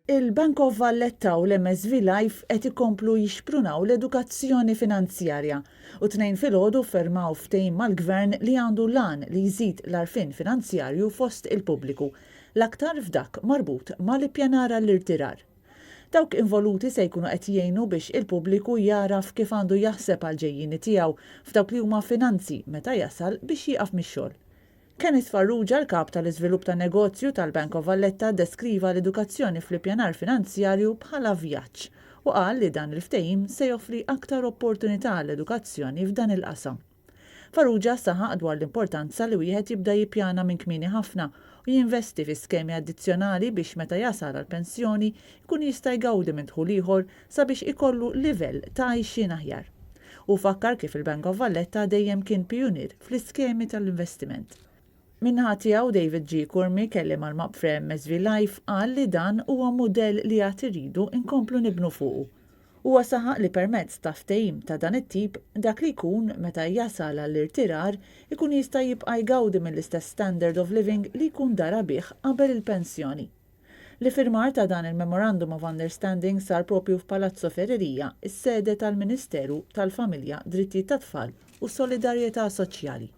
Il-Bank of Valletta u l-MSV Life qed ikomplu jixprunaw l-edukazzjoni finanzjarja u t-Tnejn filgħodu ffirmaw ftehim mal-Gvern li għandu l-għan li jżid l-għarfien finanzjarju fost il-pubbliku, l-aktar f'dak marbut mal-ippjanar għall-irtirar. Dawk involuti se jkunu qed jgħinu biex il-pubbliku jagħraf kif għandu jaħseb għall-ġejjieni tiegħu f'dawk li huma finanzi meta jasal biex jieqaf mix-xogħol. Kenneth Farrugia, l-Kap tal-Iżvilupp tan-Negozju tal-Bank of Valletta ddeskriva l-edukazzjoni fl-ippjanar finanzjarju bħala vjaġġ u qal li dan il-ftehim se joffri aktar opportunità għall-edukazzjoni f'dan il-qasam. Farrugia saħaq dwar l-importanza li wieħed jibda jippjana minn kmieni ħafna u jinvesti fi skemi addizzjonali biex meta jasal għall-pensjoni jkun jista' jgawdi minn dħul ieħor sabiex ikollu livell ta' għajxien aħjar. Hu fakkar kif il-Bank of Valletta dejjem kien pijunier fl-iskemi tal-investiment. Min-naħa tiegħu David G. Curmi, kelliem għall-Mapfre MSV Life, qal li dan huwa mudell li għad irridu nkomplu nibnu fuqu. Huwa saħaq li permezz ta' ftehim ta' dan it-tip, dak li jkun meta jasal għall-irtirar ikun jista' jibqa' jgawdi mill-istess standard of living li jkun dara bih qabel il-pensjoni. L-iffirmar ta' dan il-Memorandum of Understanding sar proprju f'Palazzo Ferreria, is-sede tal-Ministeru tal-Familja, Drittijiet tat-Tfal u Solidarjetà Soċjali.